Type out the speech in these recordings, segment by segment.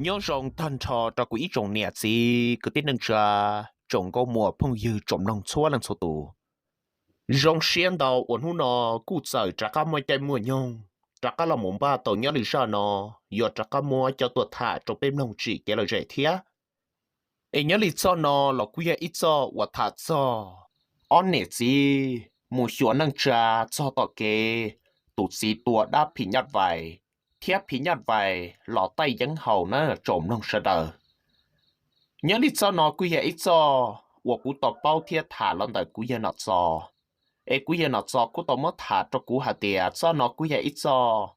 Nyob zoo tag nrho rau kuv ib tsoom niam txiv kwv tij neej tsa, tsoom nkauj muam phooj ywg tsoom mloog txhua leej txhua tus. Zoo siab ntau uas hnub no kuj txawm rov qab muaj caij muaj nyoog rov qab los mus npaj tau nyob li zaj no, yuav rov qab muab coj tuaj tham rau peb mloog tsim kev lom zem thiab. Es nyob li txoj no los kuj yog ib txoj uas tham txog ob niam txiv mus xyuas neej tsa txog tom kev, tus txiv tua dab phim nyuj vais thiab phim nyuj vais los taij yeeb haus na tsoom mloog sawv daws. Nyob li txoj no kuj yog ib txoj uas kuv tau paub thiab tham los ntawm kuv yawg Nom Txos. Es kuv yawg Nom Txos kuj tau muab tham rau kuv hais tias txoj no kuj yog ib txoj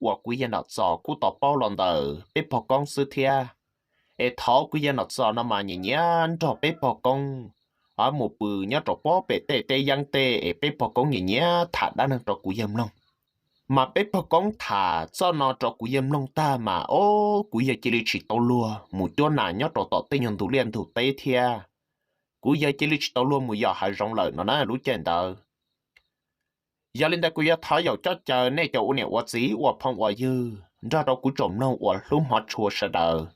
uas kuv yawg Nom Txos kuj tau paub los ntawm peb pog koob xwb thiab. Es thaum kuv yawg Nom Txos no mas nyiam nyiam nrog peb pog koob mus pw nyob rau pob pem tej teb yeeb tej es peb pog koob nyiam nyiam tham dab neeg rau kuv yawg mloog. Mas peb pog koob tham txoj no rau kuv yawg mloog tag mas ob kuv yawg cia li tsis tau luag mus cuab nas nyob rau tom tej nyuag ntug liaj ntug teb thiab. Kuv yawg cia li tsis tau luag mus yos hav zoov lawm no na lub caij ntawd. Yog li ntawd kuv yuav thov yaum coj caw nej cov ua niam ua txiv ua phooj ua ywg nrog rau kuv tsoom mloog uas hlub hmov tshua sawv daws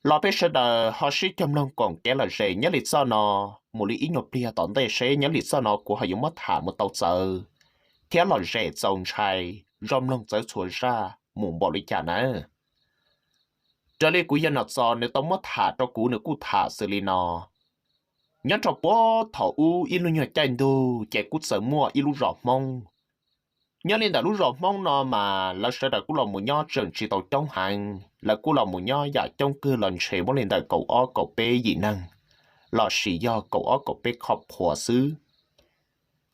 los peb sawv daws ho sib cog mloog koom kev lom zem nyob li txoj no mus li ib nyuag pliag tom ntej seb nyob li txoj no kuv ho yuav muab tham mus tau txawv thiab lom zem txaus ntshai zoo mloog txawv txhua zaj mus npaum li cas nawb. Raws li kuv yawg Nom Txos nws tau muab tham rau kuv nws kuj tham xws li no. Nyob rau puag thaum ub ib lub nyuag caij ntuj ces kuj txawm muaj ib lub zos Hmoob. Nyob li ntawm lub zos Hmoob no mas lawv sawv daws kuj los mus nyob tseem tsis tau coob heev, lawv kuj los mus nyob yam coob kawg los ntshe muaj li ntawm kaum ob kaum peb yim neeg lossis yog kaum ob kaum peb qhov phuas xwb.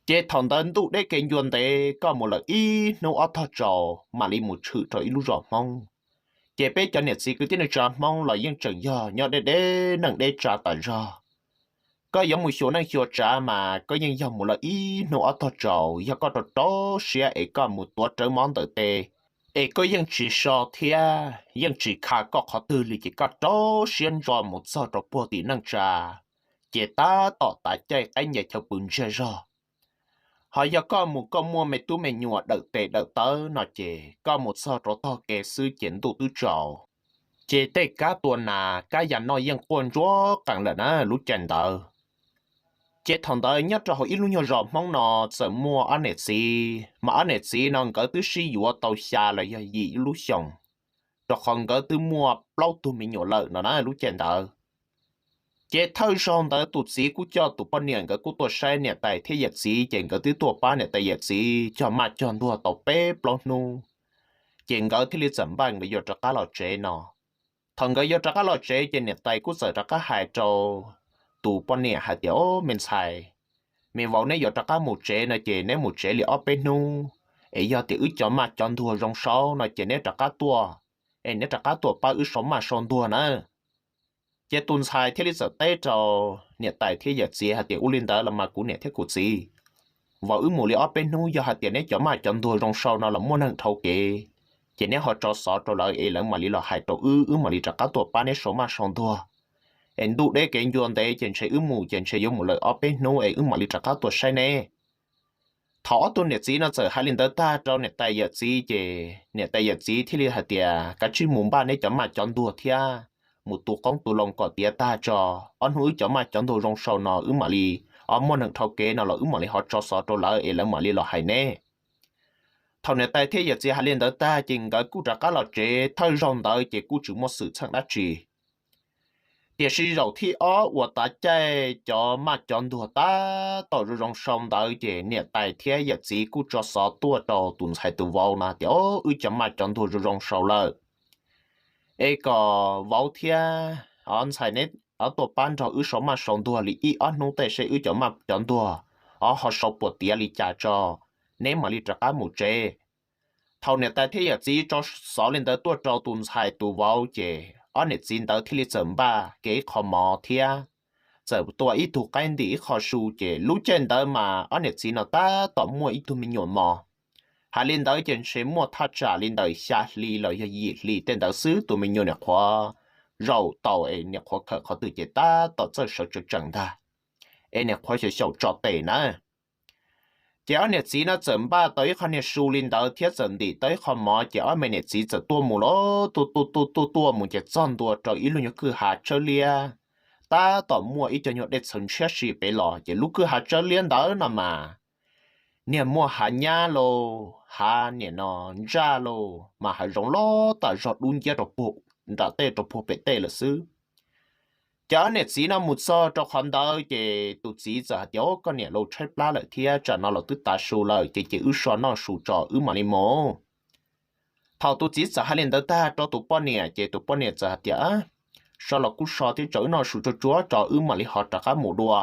Ces thaum ntawd ntuj deb kev ncua ntev koj mus lawm ib hnub ob tog tsaus mam li mus tshwm rau ib lub zos Hmoob. Ces peb cov niam txiv kwv tij neej tsa Hmoob los yeej tseem yog nyob deb deb neej deb tsa tas zog. Koj yuav mus xyuas neej xyuas tsav mas koj yeej yog mus lawm ib hnub ob tog tsaus, yog koj rau rau siab es koj mus tuav rawv mob ntawm tes, es koj yeej tsis so thiab yeej tsis kha koj qhov twg li ces koj rau siab ntso mus txog rau puag tim neej tsa, ces tab tom tav caij qaib nce chaw pw ntsiag zog. Ho yog koj mus koj muaj me tub me nyuam dawm tes dawm taw no ces koj mus txog rau tog kev xwb ces ntuj twb tsaus, ces tej kab tua nas kab ya noj yeej quaj ntsuag qees lawm na lub caij ntawd. Ces thaum ntawd nyob rau hauv ib lub nyuag zos Hmoob no txawm muaj ob niam txiv, mas ob niam txiv no nkawd twb sib yuav tau xya los yog yim lub xyoos, rau qhov nkawd twb muaj plaub tug me nyuam lawm no na lub caij ntawd. Ces thawj zaug ntawd tus txiv kuj coj tus poj niam nkawd kuj tuaj saib niam tais thiab yawm txiv, ces nkawd twb tuaj pab niam tais yawm txiv cog maj cog ntuag tau peb plaub hnub, ces nkawd thiaj li txawm npaj nkawd yuav rov qab los tsev no. Thaum nkawd yuav rov qab los tsev ces niam tais kuj txawm rov qab hais rau tus poj niam hais tias, O me ntxhais, me vauv neb yuav rov qab mus tsev no ces neb mus tsev li ob peb hnub, es yog tias wb cov maj cov ntuag zoo sau no ces neb rov qab tuaj, es neb rov qab tuaj pab wb sau maj sau ntuag na. Ces tus ntxhais thiaj li txawm teb rau niam tais thiab yawm txiv hais tias, Ua li ntawd los mas kuv niam thiab kuv txiv, vauv wb mus li ob peb hnub, yog hais tias neb cov maj cov ntuag zoo sau no los muaj neeg dhau kev, ces neb ho tso xov rau lawv es lawv mam li los hais rau wb, wb mam li rov qab tuaj pab neb sau maj sau ntuag. Es ntuj deb kev ncua ntev ces ntshe wb mus ces ntshe yuav mus lawm ob peb hnub es wb mam li rov qab tuaj saib neb. Thaum ob tug niam txiv no txawm hais li ntawd tag rau niam tais yawm txiv ces niam tais yawm txiv thiaj li hais tias, Kav tsij mus npaj neb cov maj cov ntuag thiab mus tu qoob tu loo kom tiav tag tso, ob hnub wb cov maj cov ntuag zoo sau no wb mam li, o muaj neeg dhau kev no los wb mam li ho tso xov rau lawv es lawv mam li los hais neb. Thaum niam tais thiab yawm txiv hais li ntawd tag ces nkawd kuj rov qab los tsev. Thawj zaug ntawd ces kuj tsis muaj xwm txheej dab tsi. Tiam sis zaum thib ob uas tav caij cov maj cov ntuag tab tom zoo zoo sau ntawd ces niam tais thiab yawm txiv kuj tso xov tuaj rau tus ntxhais tus vauv no tias, O, wb cov maj cov ntuag zoo zoo sau lawm, es kom vauv thiab ntxhais neb tuaj pab nrog wb sau maj sau ntuag li ib ob hnub tej seb wb cov maj cov ntuag o ho sau puas tiav li cas tso, neb mam li rov qab mus tsev. Thaum niam tais thiab yawm txiv tso xov li ntawd tuaj rau tus ntxhais tus vauv ces ob niam txiv ntawd thiaj li txawm npaj kev ib qho mov thiab txawm tua ib tug qaib ntim ib qho su. Ces lub caij ntawd mas ob niam txiv no tab tom muaj ib tug me nyuam mos. Hais li ntawd ces ntshe muaj thaj tsam li ntawm xya hli los yog yim hli tej ntawd xwb, tus me nyuam niam qhuav zaum tau es niam qhuav khawm qhov twg ces tab tom txawj sawv tsees tsees ntag, es niam qhuav xyaum xyaum tso tes na. Ces ob niam txiv no txawm npaj tau ib qho niag su li ntawd thiab txawm ntim tau ib qho mov, ces ob me niam txiv txawm tuaj mus lawm, tuaj tuaj tuaj tuaj tuaj mus ces txog ntua rau ib lub nyuag kwj ha tsawb liab, tab tom muaj ib co nyuag dej txhawv ntshiab si pem los. Ces lub kwj ha tsawb liab ntawd no mas niag muaj hav nyab lauj, hav niam no ntsaj lauj, mas hav zoov loj tas zog dub nciab rau puag nram tej rau puag pem tej lawm xwb. Ces ob niam txiv no mus txog rau qhov ntawd ces tus txiv txawm hais tias, Au, koj niam lauj, tshaib plab lawm thiab, tsam no los twb tav su lawm, ces cia wb so noj su tso wb mam li mus. Thaum tus txiv txawm hais li ntawd tag rau tus poj niam ces tus poj niam txawm hais tias, So los kuj so thiab, tso wb noj su tsuag tsuag tso wb mam li ho rov qab mus dua.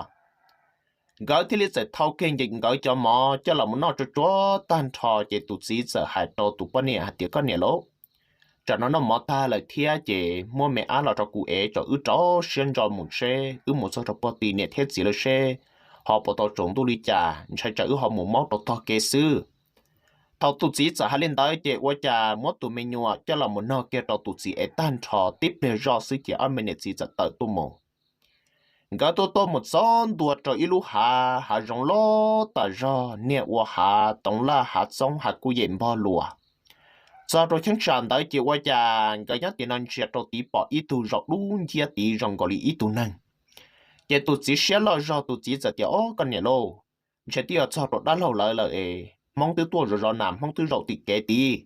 Nkawd thiaj li txawm thau kiag nkawd cov mov coj los mus noj tsuag tsuag tag nrho ces tus txiv txawm hais rau tus poj niam hais tias, Koj niam lauj, tsam no noj mov tag lawm thiab ces muab me ab los rau kuv es tso wb rau siab ntso mus seb wb mus txog rau puag tim niam thiab txiv lawv seb ho puas tau tsaus ntuj li cas, ntshai tsam wb ho mus maub rau tog kev xwb. Thaum tus txiv txawm hais li ntawd ces ua cas muab tus me nyuam coj los mus nog kiag rau tus txiv es tag nrho tib pliag zoj xwb ces ob me niam txiv txawm tawm tuaj mus. Nkawd tuaj tuaj mus txog ntua rau ib lub hav, hav zoov loj tas zog, niag ua hav toov laj hav txoob hav kuj yem npog luas. Txog rau cheeb tsam ntawd ces ua cas nkawd nyob tim no ntsia rau tid pom ib tug zaum dub nciab tid zoo nkaus li ib tug neeg. Ces tus txiv siab loj zog tus txiv txawm tias, Au, koj niam lauj, ntshe twb yog txog rau dab laug lawv lawm es Hmoob twb tuaj zov zov nas, Hmoob twb zaum tim kev tid.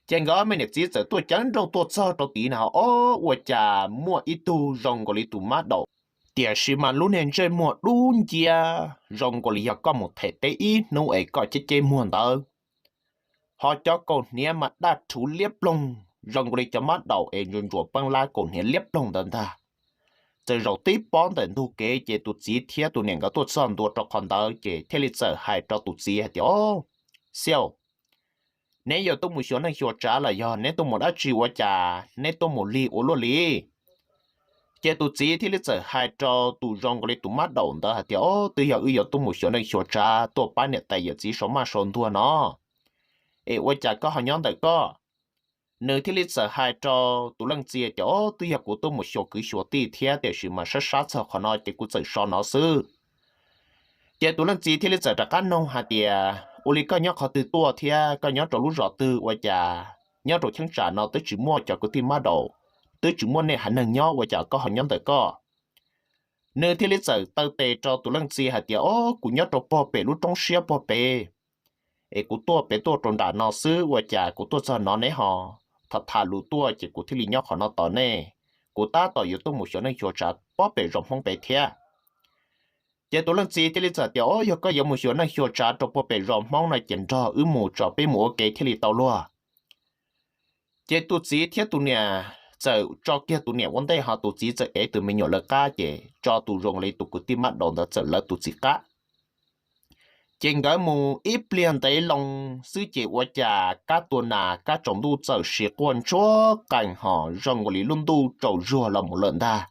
Ces nkawd ob me niam txiv txawm tuaj ceev nrooj tuaj txog rau tid na, o, ua cas muaj ib tug zoo nkaus li tus mab daum, tiam sis mas lub niag ntsej muag dub nciab zoo nkaus li yog koj mus them teb ib hnub es koj ceb ceb muag ntawd. Ho cov kaus hniav mas daj rhuv liab ploog zoo nkaus li cov mab daum es ntsuas ntsuas peeb lab kaus hniav liab ploog ntawd ntag. Txawm zaum tib pob ntawm ntug kev ces tus txiv thiab tus niam nkawd tuaj txog ntua rau qhov ntawd ces thiaj li txawm hais rau tus txiv hais tias, O, xiaus, neb yuav tuaj mus xyuas neej xyuas tsav los yog neb tuaj mus dab tsi ua cas neb tuaj mus lig ua luaj li? Ces tus txiv thiaj li txawm hais rau tus zoo nkaus li tus mab daum ntawd hais tias, O, twb yog wb yuav tuaj mus xyuas neej xyuas tsav tuaj pab niam tais yawm txiv sau maj sau ntuag no, es ua cas koj ho nyob ntawm koj? Nws thiaj li txawm hais rau tus leej txiv tias, O, twb yog kuv tuaj mus xyuas kwv xyuas tij thiab, tiam sis mas sab sab txog qhov no ces kuv txawm so no xwb. Ces tus leej txiv thiaj li txawm rov qab noog hais tias, Ua li koj nyob qhov twg tuaj thiab koj nyob rau lub zos twg ua cas nyob rau cheeb tsam no twb tsis muaj cov kwv tij mab daum, twb tsis muaj nej haiv neeg nyob ua cas koj ho nyob ntawm koj? Nws thiaj li txawm taw tes rau tus leej txiv hais tias, O, kuv nyob rau puag pem lub roob siab puag pem, es kuv tuaj pem tuaj rau nram no xwb ua cas kuv tuaj txog no neb ho tham tham lus tuaj ces kuv thiaj li nyob qhov no tos nej. Kuv tab tom yuav tuaj mus xyuas neej xyuas tsav puag pem zos Hmoob pem thiab. Ces tus leej txiv thiaj li txawm tias, O, yog koj yuav mus xyuas neej xyuas tsav rau puag pem zos Hmoob no ces nrog wb mus tso peb mus ua ke thiaj li tau luag. Ces tus txiv thiab tus niam txawm tso kiag tus niam ua ntej ho tus txiv txawm ev tus me nyuam lawv qab ces tso tus zoo li tus kwv tij mab daum ntawd txawm lawv tus txiv qab. Ces nkawd mus ib pliag ntev loo xwb ces ua cas kab tua nas kab tsaus ntuj txawm sis quaj ntsuab qees ho zoo nkaus li lub ntuj tsaus zuag los mus lawm ntag.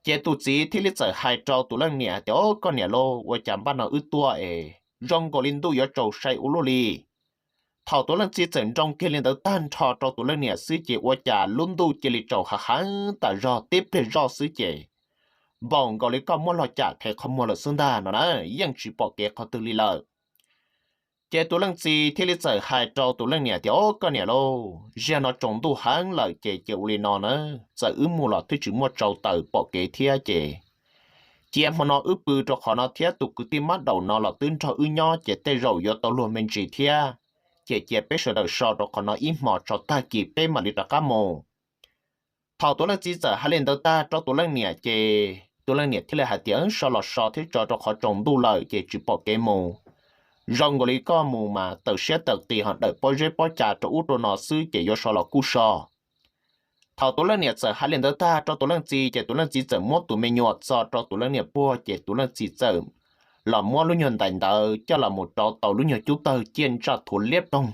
Ces tus txiv thiaj li txawm hais rau tus leej niam tias, O, koj niam lauj, ua cas npaj no wb tuaj es zoo nkaus li ntuj yuav tsaus sai ua luaj li? Thaum tus leej txiv txawm nroo kiag li ntawd tag nrho rau tus leej niam xwb ces ua cas lub ntuj cia li tsaus hav heev tas zog tib pliag zoj xwb ces npaum nkaus li koj muab log cam qhev qhov muag lawm xwb ntag no na, yeej tsis pom kev qhov twg li lawm. Ces tus leej txiv thiaj li txawm hais rau tus leej niam tias, O, koj niam lauj, zaum no tsaus ntuj heev lawm ces cia ua li no na, txawm wb mus los twb tsis muaj tsau taws pom kev thiab ces cia hmo no wb pw rau qhov no thiab tus kwv tij mab daum no los twb nrog wb nyob ces tej zaum yuav tau luag me ntsis thiab, ces cia peb sawv daws so rau qhov no ib hmos tso tag kis peb mam li rov qab mus. Thaum tus leej txiv txawm hais li ntawd tag rau tus leej niam ces tus leej niam thiaj li hais tias, So los so thiab tso rau qhov tsaus ntuj lawm ces tsis pom kev mus. Zoo nkaus li koj mus mas tawm siab tawm qis ho dawm pob zeb pob ca rau ub rau no xwb ces yuav so los kuj so. Thaum tus leej niam txawm hais li ntawd tag rau tus leej txiv ces tus leej txiv txawm muab tus me nyuam txo rau tus leej niam puag ces tus leej txiv txawm los muab lub nyuag ntais ntawd coj los mus rau tau lub nyuag cub tawg ciaj ntsaj thuav liab ploog.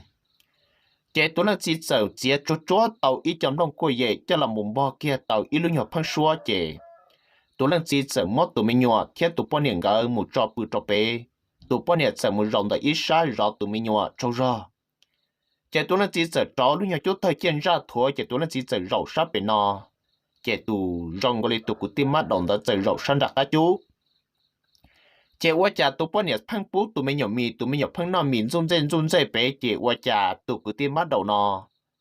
Ces tus leej txiv txawm txiav tsuag tsuag tau ib co nplooj kuaj yem coj los mus npog kiag tau ib lub nyuag pheeb suab ces tus leej txiv txawm muab tus me nyuam thiab tus poj niam nkawd mus tso pw rau pem. Tus poj niam txawm mus zaum ntawm ib sab zov tus me nyuam tsaug zog. Ces tus leej txiv txawm rauv lub nyuag cub tawg ciaj ntsaj thuav ces tus leej txiv txawm zaum sab pem no, ces tus zoo nkaus li tus kwv tij mab daum ntawd txawm zaum sab nram qab cub. Ces ua cas tus poj niam pheej pub tus me nyuam mis, tus me nyuam pheej noj mis ntxuj ntxej ntxuj ntxej pem, ces ua cas tus kwv tij mab daum no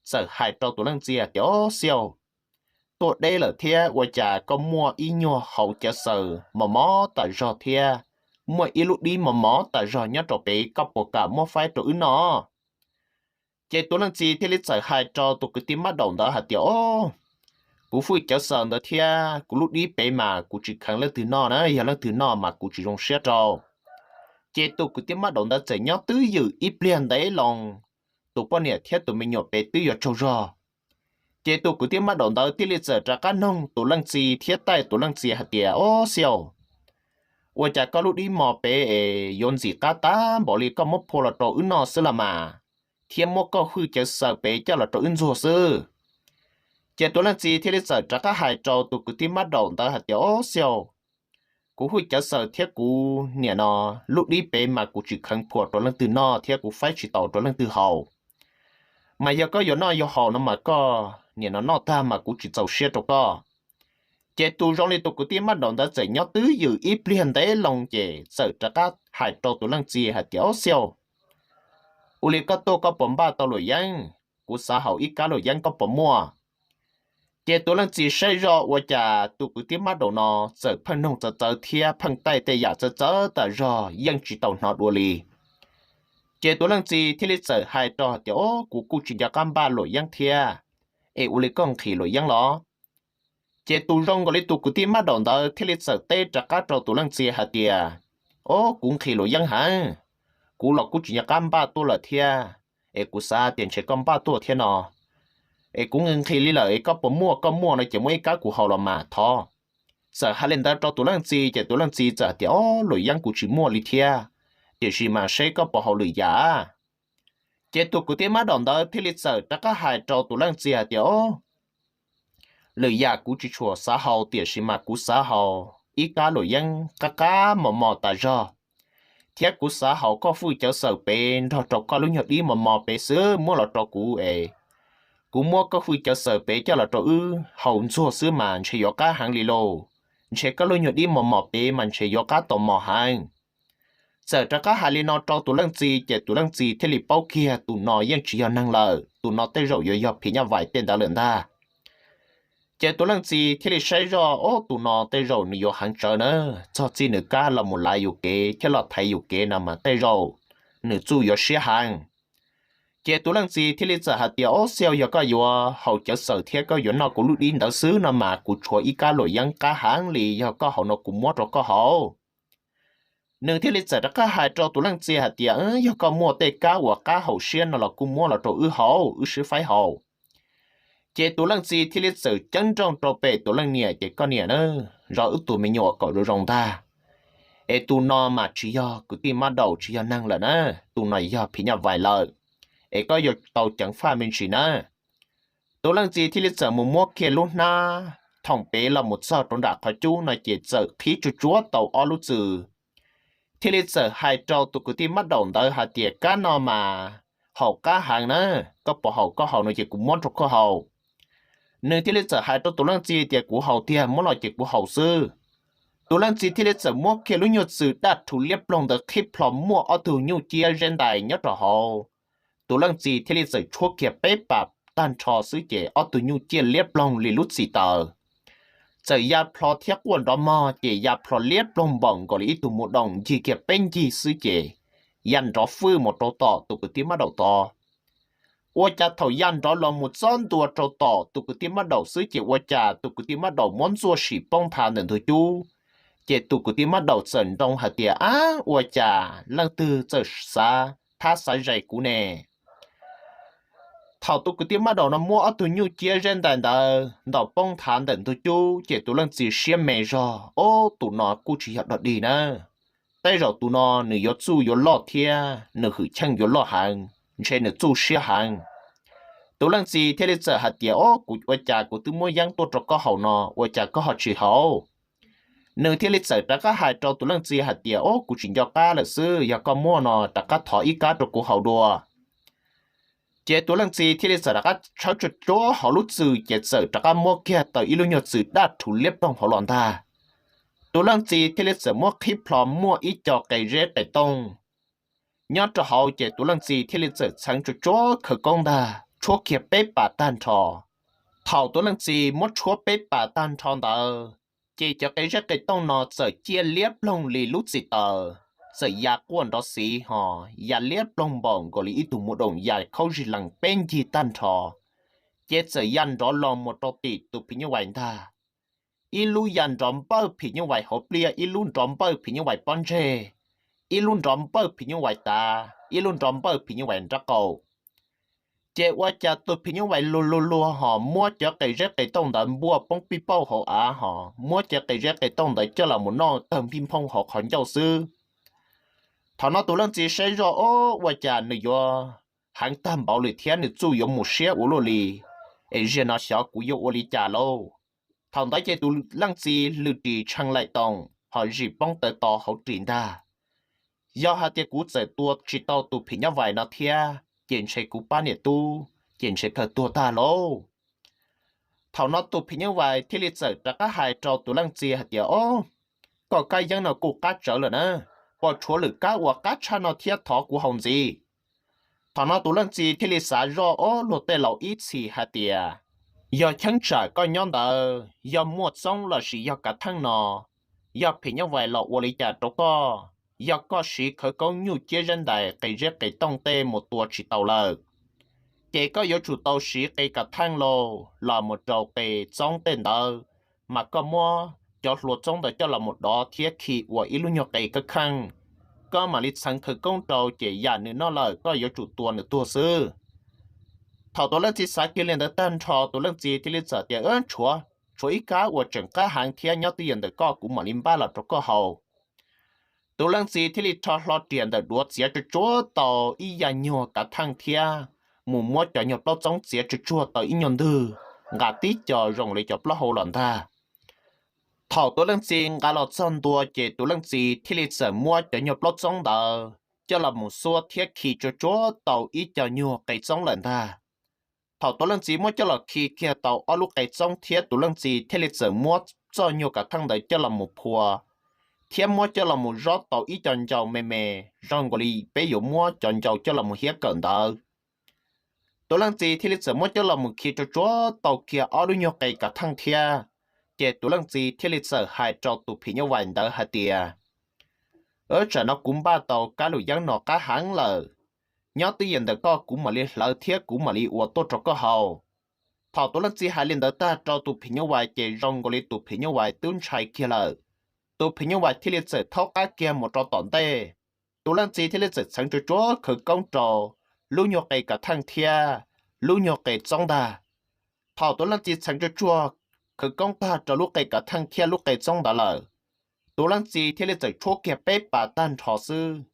txawm hais rau tus leej txiv tias, Ob, xiaus, tuaj deb lawm thiab ua cas koj muaj ib nyuag hauv cawv xaws mos mos tas zog thiab muaj ib lub dib mos mos tas zog nyob rau pem, koj puas kam muab faib rau wb noj? Ces tus leej txiv thiaj li txawm hais rau tus kwv tij mab daum ntawd hais tias, Ob, kuv hwj cawv xaws ntawd thiab kuv lub dib pem mas kuv tsis kheev leej twg noj na, yog leej twg noj mas kuv tsis zoo siab rau. Ces tus kwv tij mab daum ntawd txawm nyob twj ywm ib pliag ntev loo, tus poj niam thiab tus me nyuam pem twb yuav tsaug zog. Ces tus kwv tij mab daum ntawd thiaj li txawm rov qab noog tus leej txiv thiab taij tus leej txiv hais tias, Ob, xiaus, ua cas koj lub dib mos pem es yuav ntxim qab tag npaum li, koj muab phua los rau wb noj xwb los mas, thiab muab koj hwj cawv xaws pem coj los rau wb ntxuag xwb? Ces tus leej txiv thiaj li txawm rov qab hais rau tus kwv tij mab daum ntawd hais tias, Ob, xiaus, kuv hwj cawv xaws thiab kuv niam no lub dib pem mas kuv tsis kheev phua rau leej twg noj thiab kuv faib tsis tau rau leej twg haus. Mas yog koj yuav noj yuav haus no mas koj niam no noj tag mas kuv tsis txaus siab rau koj. Ces tus zoo li tus kwv tij mab daum ntawd txawm nyob twj ywm ib pliag ntev loo ces txawm rov qab hais rau tus leej txiv hais tias, Ob, xiaus, ua li koj tuaj koj puas npaj tau luam yeeb? Kuv xav haus ib kab luam yeeb, koj puas muaj? Ces tus leej txiv saib zoj ua cas tus kwv tij mab daum no txawm pheej noog txawv txawv thiab pheej taij tej yam txawv txawv tas zog yeej tsis tau hnov dua li. Ces tus leej txiv thiaj li txawm hais rau hais tias, Ob, kuv kuj tsis nco qab npaj luam yeeb thiab, es ua li koj nqhis luam yeeb los? Ces tus zoo nkaus li tus kwv tij mab daum ntawd thiaj li txawm teb rov qab rau tus leej txiv hais tias, Ob, kuv nqhis luam yeeb heev, kuv los kuj tsis nco qab npaj tuaj lawm thiab, es kuv xav tias ntshe koj npaj tuaj thiab no, es kuv nqhis nqhis li lawm es koj puas muaj, koj muaj no ces muab ib kab kuv haus los mas thov. Txawm hais li ntawd rau tus leej txiv ces tus leej txiv txawm hais tias, Ob, luam yeeb kuv tsis muaj li thiab, tiam sis mas seb koj puas haus lwm yam. Ces tus kwv tij mab daum ntawd thiaj li txawm rov qab hais rau tus leej txiv hais tias, Ob, lwm yam kuv tsis tshua xav haus, tiam sis mas kuv xav haus ib kab luam yeeb qab qab mos mos tas zog, thiab kuv xav haus koj hwj cawv xaws pem nrog rau koj lub nyuag dib mos mos pem xwb muab los rau kuv es kuv muab koj hwj cawv xaws pem coj los rau wb haus ntxuag xwb mas ntshe yuav qab heev li lauj. Ntshe koj lub nyuag dib mos mos pem mas ntshe yuav qab tau mos heev. Txawm rov qab hais li no rau tus leej txiv ces tus leej txiv thiaj li paub kiag tus no yeej tsis yog neeg lawm, tus no tej zaum yuav yog phim nyuj vais tej ntawd lawm ntag. Ces tus leej txiv thiaj li saib zoj, Ob, tus no tej zaum nws yuav heev tsawv na, txog txij nws kam los mus lav yus kev thiab los thaiv yus kev no mas tej zaum nws txuj yuav siab heev. Ces tus leej txiv thiaj li txawm hais tias, Ob, xiaus, yog koj yuav haus cawv xaws thiab koj yuav noj kuv lub dib ntawd xwb no mas kuv tshuav ib kab luam yeeb qab heev li, yog koj haus no kuv muab rau koj haus. Nws thiaj li txawm rov qab hais rau tus leej txiv hais tias, Yog koj muaj tej kab uas qab haum siab no los kuj muab los rau wb haus, wb sib faib haus. Ces tus leej txiv thiaj li txawm ceeb nrooj rau pem tus leej niam, Ces koj niam na, zov wb tus me nyuam kom zoo zoo ntag, es tus no mas tsis yog kwv tij mab daum, tsis yog neeg lawm na, tus no yog phim nyuj vais lawm, es koj yuav tau ceev faj me ntsis na. Tus leej txiv thiaj li txawm mus muab kiag lub hnab thoom pem los mus txog rau nram qhov cub no ces txawm qhib tsuag tsuag tau ob lub txwm, thiaj li txawm hais rau tus kwv tij mab daum ntawd hais tias, Kab no mas haum qab heev na, koj puas haus? Koj haus no ces kuv muab rau koj haus. Nws thiaj li txawm hais rau tus leej txiv tias, Kuv haus tiag, muab los ces kuv haus xwb. Tus leej txiv thiaj li txawm muab kiag lub nyuag txwm daj rhuv liab ploog ntawd qhib plho muaj ob tug nyuj ciab zeb ntais nyob rau hauv. Tus leej txiv thiaj li txawm tshuab kiag peb pas tag nrho xwb ces ob tug nyuj ciab liab ploog li lub txim taws txawm ya plho thiab quaj nrov mog, ces ya plho liab ploog npaum nkaus li ib tug mus doom ncig kiag peb ncig xwb ces ya nrov fwj mus rau tom tus kwv tij mab daum tod. Ua cas thaum ya nrov los mus txob ntua rau tom tus kwv tij mab daum xwb ces ua cas tus kwv tij mab daum muab ntxuaj sim poob nthav ntawm ntug cub, ces tus kwv tij mab daum txawm nroo hais tias, Ab, ua cas leej twg txawm xav thab xav zais kuv ne? Thaum tus kwv tij mab daum no muab ob tug nyuj ciab zeb ntais ntawd ntaus poob nthav ntawm ntug cub ces tus leej txiv siab me zog, Ob, tus no kuj tsis yog dog dig na, tej zaum tus no nws yuav txuj yuav loj thiab nws hwm cheej yuav loj heev, ntshe nws txuj siab heev. Tus leej txiv thiaj li txawm hais tias, Ob, kuv ua cas kuv twb muab yeeb tuaj rau koj haus no ua cas koj ho tsis haus? Nws thiaj li txawm rov qab hais rau tus leej txiv hais tias, Ob, kuv tsis nco qab lawm xwb, yog koj muaj no rov qab thov ib kab rau kuv haus dua. Ces tus leej txiv thiaj li txawm rov qab tshawb tsuag tsuag hauv lub txwm ces txawm rov qab muab kiag tau ib lub nyuag txwm daj rhuv liab ploog hauv los ntag. Tus leej txiv thiaj li txawm muab qhib plho muaj ib co qe zeb qe tooj nyob rau hauv, ces tus leej txiv thiaj li txawm txheev tsuag tsuag khawv koob ntag, tshuab kiag peb pas tag nrho. Thaum tus leej txiv muab tshuab peb pas tag nrho ntawd, ces cov qe zeb qe tooj no txawm ciaj liab ploog li lub txim taws, txawm ya quaj nrov xiv hos ya liab ploog npaum nkaus li ib tug muv doom ya khaub zig lees peb ncig tag nrho, ces txawm ya nrov los mus rau tim tus phim nyuj vais ntag. Ib lub ya nrov npawj phim nyuj vais hauv pliaj, ib lub nrov npawj phim nyuj vais pob ntseg, ib lub nrov npawj phim nyuj vais tav, ib lub nrov npawj phim nyuj vais nraub qaum. Ces ua cas tus phim nyuj vais luag luag luag hos muab cov qe zeb qe tooj ntawd npuaj poob pij pauj hauv av hos muab cov qe zeb qe tooj ntawd coj los mus noj tawg npij nphooj hauv qhov ncauj xwb. Thaum no tus leej txiv saib zoj, o, ua cas nws yuav heev tag npaum li thiab nws txuj yuav mus siab ua luaj li, es zaum no xyov kuv yuav ua li cas lauj. Thaum ntawd ces tus leej txiv lwm ris tshee laim toom hos zim poob taw to hauv ris ntag. Yog hais tias kuv txawm tua tsis tau tus phim nyuj vais no thiab ces ntshe kuv pab niam tub ces ntshe kawg tuag tag lauj. Thaum no tus phim nyuj vais thiaj li txawm rov qab hais rau tus leej txiv hais tias, o, koj kab yeeb no kuj qab tsawv lawm na, puas tshuav lwm kab uas qab tshaj no thiab thov kuv haus ntxiv. Thaum no tus leej txiv thiaj li xav zoj, o, luag tej laus ib txhis hais tias, yog cheeb tsam koj nyob ntawd yog muaj txoob lossis yog kav theej no, yog phim nyuj vais los ua li cas rau koj, yog koj siv khawv koob nyuj ciab zeb ntais qe zeb qe tooj tej mus tua tsis tau lawm, ces koj yuav tsum tau siv qe kav theej los los mus rau qe txoob tej ntawd, mas koj muab cov hlua txoob ntawd coj los mus dov thiab khi ua ib lub nyuag qe kab kheej, koj mam li txheev khawv koob rau ces yam nws noj lawm koj yuav tsum tua nws tuag xwb. Thaum tus leej txiv xav kiag li ntawd tag nrho tus leej txiv thiaj li txawm tias, tshuav, tshuav ib kab uas tseem qab heev thiab nyob twj ywm ntawm koj kuv mam li npaj los rau koj haus. Tus leej txiv thiaj li rho hlo riam ntawm duav txiav tsuag tsuag tau ib ya nyuag kav theej thiab mus muab cov nyuag plaub txoob txiav tsuag tsuag tau ib nyuag ntwg, nqa tib co zoo li cov plaub hau los ntag. Thaum tus leej txiv nqa los txog ntua ces tus leej txiv thiaj li txawm muab cov nyuag plaub txoob ntawd coj los mus xuab thiab khi tsuag tsuag tau ib co nyuag qe txoob lawm ntag. Thaum tus leej txiv muab coj los khi kiag tau ob lub qe txoob thiab tus leej txiv thiaj li txawm muab txoj nyuag kav theej ntawd coj los mus phua thiab muab coj los mus zob tau ib co ncau me me, zoo nkaus li peb yuav muab cov ncau coj los mus hiab kawm ntawd. Tus leej txiv thiaj li txawm muab coj los mus khi tsuag tsuag tau kiag ob lub nyuag qe kav theej thiab, ces tus leej txiv thiaj li txawm hais rau tus phim nyuj vais ntawd hais tias, tsam no kuv npaj tau kab lus yeeb no qab heev lawm, nyob twj ywm ntawm koj kuv mam li hlawv thiab kuv mam li ua tuaj rau koj haus. Thaum tus leej txiv hais li ntawd tag rau tus phim nyuj vais ces zoo nkaus li tus phim nyuj vais twb ntshai kiag lawm. Tus phim nyuj vais thiaj li txawm thaub qab kiag mus rau tom ntej. Tus leej txiv thiaj li txawm txheev tsuag tsuag khawv koob rau lub nyuag qe kav theej thiab lub nyuag qe txoob ntag. Thaum tus leej txiv txheev tsuag tsuag khawv koob tag rau lub qe kav theej thiab lub qe txoob ntawd lawm, tus leej txiv thiaj li txawm tshuab kiag peb pas tag nrho xwb,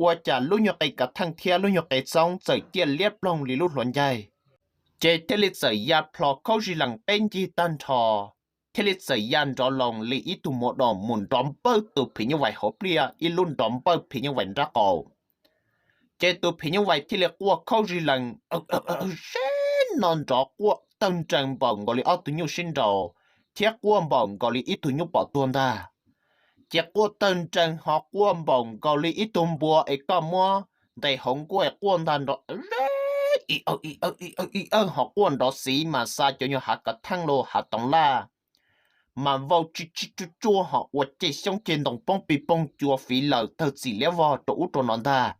ua cas lub nyuag qe kav theej thiab lub nyuag qe txoob txawm ciaj liab ploog li lub hluav ncaig, ces thiaj li txawm ya plho khaub zig lees peb ncig tag nrho, thiaj li txawm ya nrov loo li ib tug muv doom mus nrov npawj tus phim nyuj vais hauv pliaj, ib lub nrov npawj phim nyuj vais nraub qaum. Ces tus phim nyuj vais thiaj li quaj khaub zig lees, seb no nrov quaj tawg nrees npaum nkaus li ob tug nyuj sib nraus, thiab quaj npaum nkaus li ib tug nyuj pom tuag ntag. Ces quaj tawg nrees ho quaj npaum nkaus li ib tug npua es koj muab ntes hauv nkuaj es quaj ntag nrov, i awj i awj i awj i awj ho quaj nrov xiv mas xa cov nyuag hav kav theej los hav toov laj mas vau tsis tsis tsuj tsuaj ho ua ceg xyoob ceg ntoo poob pis poog cua fiv lawm tawg txim liab vog rau ub rau no ntag.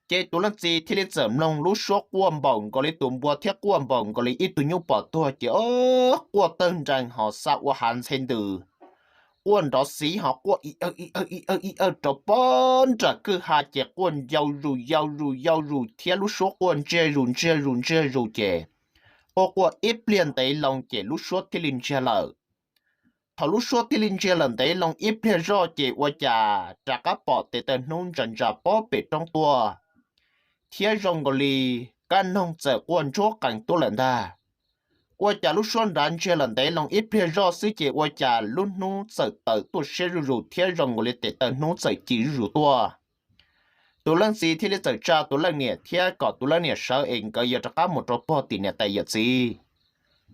Ces tus leej txiv thiaj li txawm mloog lub suab quaj npaum nkaus li tus npua thiab quaj npaum nkaus li ib tug nyuj pom tuag ces quaj tawg nrees ho xa ua hav ntxhe ntws, quaj nrov xiv ho quaj i awj i awj i awj i awj rau pob nram kwj ha ces quaj yau zus yau zus yau zus thiab lub suab quaj ntsiag zus ntsiag zus ntsiag zus ces quaj quaj ib pliag ntev loo ces lub suab thiaj li ntsiag lawm. Thaum lub suab thiaj li ntsiag lawm ntev loo ib pliag zoj ces ua cas rov qab pom tes taw hnub ntsa ntsa pob pem roob tuaj, thiab zoo nkaus li kab noog txawm quaj ntsuab qees tuaj lawm ntag. Ua cas lub suab nrad ntsiag lawm ntev loo ib pliag zoj xwb ces ua cas lub hnub txawm tawm tuaj siab zuj zus thiab zoo nkaus li tes taw hnub txawm ci zuj zus tuaj. Tus leej txiv thiaj li txawm tsa tus leej niam thiab kom tus leej niam sawv es nkawd yuav rov qab mus rau pog tim niam tais yawm txiv.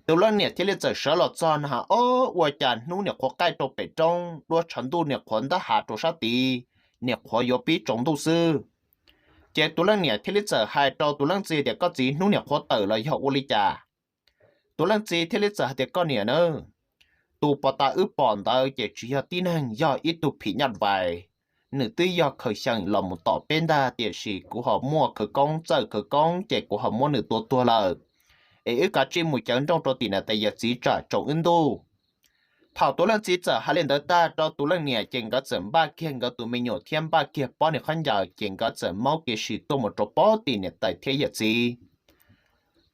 Tus leej niam thiaj li txawm sawv los txog no, ob, ua cas hnub niam qhuav qaij rau pem roob, duab tshav ntuj niam qhuav ntab hav rau sab tid, niam qhuav yuav pib tsaus ntuj xwb. Ces tus leej niam thiaj li txawm hais rau tus leej txiv tias, Koj txiv, hnub niam qhuav tawm los yog ua li cas? Tus leej txiv thiaj li txawm hais tias, Koj niam na, tus pos tas wb pom ntawd ces tsis yog tib neeg, yog ib tug phim nyuj vais. Nws twb yog khaws xyeem los mus tom peb ntag, tiam sis kuv ho muaj khawv koob txawj khawv koob ces kuv ho muab nws tua tuag lawm. Es wb kav tsij mus cawv nrooj rau tim niam tais yawm txiv tsam tsaus wb ntuj. Thaum tus leej txiv txawm hais li ntawd tag rau tus leej niam ces nkawd txawm npaj kiag nkawd tus me nyuam thiab npaj kiag pob niag khaub ncaws ces nkawd txawm maub kev sim tuaj mus rau pob tim niam tais thiab yawm txiv.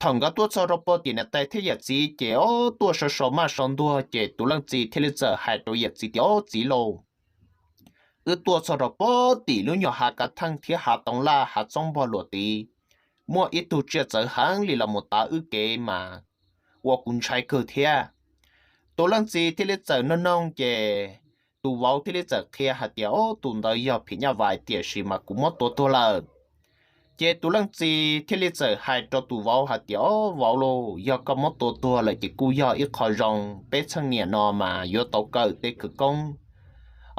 Thaum nkawd tuaj txog rau pob tim niam tais thiab yawm txiv ces ob, tuaj sau sau maj sau ntuag ces tus leej txiv thiaj li txawm hais rau yawm txiv tias, Ob txiv lauj, wb tuaj txog rau pob tim lub nyuag hav kav theej thiab hav toov laj hav txoob npog luam tid, muaj ib tug tsiaj txawv heev li los mus tav wb kev mas ua kuv ntshai kawg thiab. Tus leej txiv thiaj li txawm nug noog ces tus vauv thiaj li txawm qhia hais tias, Ob, tus ntawd yog phim nyuj vais, tiam sis mas kuv muab tua tuag lawm. Ces tus leej txiv thiaj li txawm hais rau tus vauv hais tias, Ob vauv lauj, yog koj muab tua tuag lawm ces kuj yog ib qho zoo, peb txheej niam no mas yuav tau kawm tej khawv koob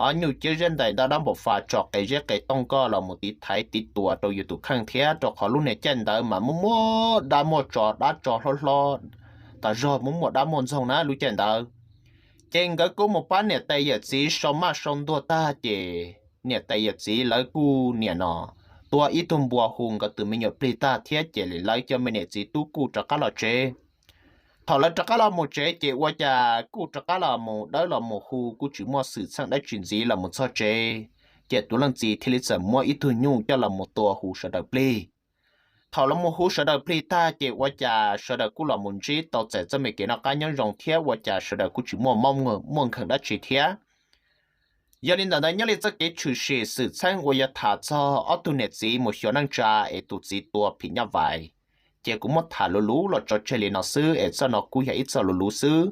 o nyuj ciab zeb ntais ntaj dab npam fas tso qe zeb qe tooj koj los mus tiv thaiv tiv tuas rau yus tus kheej thiab, rau qhov lub niag caij ntawd mas muaj muaj dab muaj tso, dab tso hlob hlob tas zog, muaj muaj dab muaj ntxoog na lub caij ntawd. Ces nkawd kuj mus pab niam tais yawm txiv sau maj sau ntuag tag ces niam tais yawm txiv lawv kuj niam no tua ib tug npua hu nkawd tus me nyuam plig tag thiab ces lawv cov me niam txiv tub kuj rov qab los tsev. Thaum lawv rov qab los mus tsev ces ua cas kuj rov qab los mus dawb los mus hu, kuj tsis muaj xwm txheej dab tsi ntxiv los mus txog tsev. Ces tus leej txiv thiaj li txawm muab ib tug nyuj coj los mus tua hu sawv daws plig. Thaum los mus hu sawv daws plig tag ces ua cas sawv daws kuj los mus ntsib tau txais txoj me kev noj qab nyob zoo thiab ua cas sawv daws kuj tsis muaj mob muaj nkeeg dab tsi thiab. Yog li ntawd, nyob li txoj kev tshwm sim xwm txheej uas yuav tham txog ob tug niam txiv mus xyuas neej tsa es tus txiv tua phim nyuj vais, ces kuv muab tham luv luv los tso tseg li no xwb es txoj no kuj yog ib txoj luv luv xwb.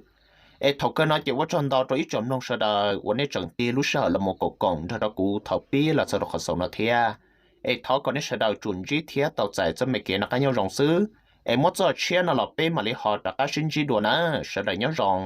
Es thaum kawg no ces ua tsaug ntau rau ib tsoom mloog sawv daws uas nej tseem tig lub sij hawm los mus koom koom nrog rau kuv thaum pib los txog rau qhov xaus no thiab. Es thov kom nej sawv daws tsuas ntsib thiab tau txais txoj me kev noj qab nyob zoo xwb. Es muab txoj tshiab no los peb mam li ho rov qab sib ntsib dua na. Sawv daws nyob zoo.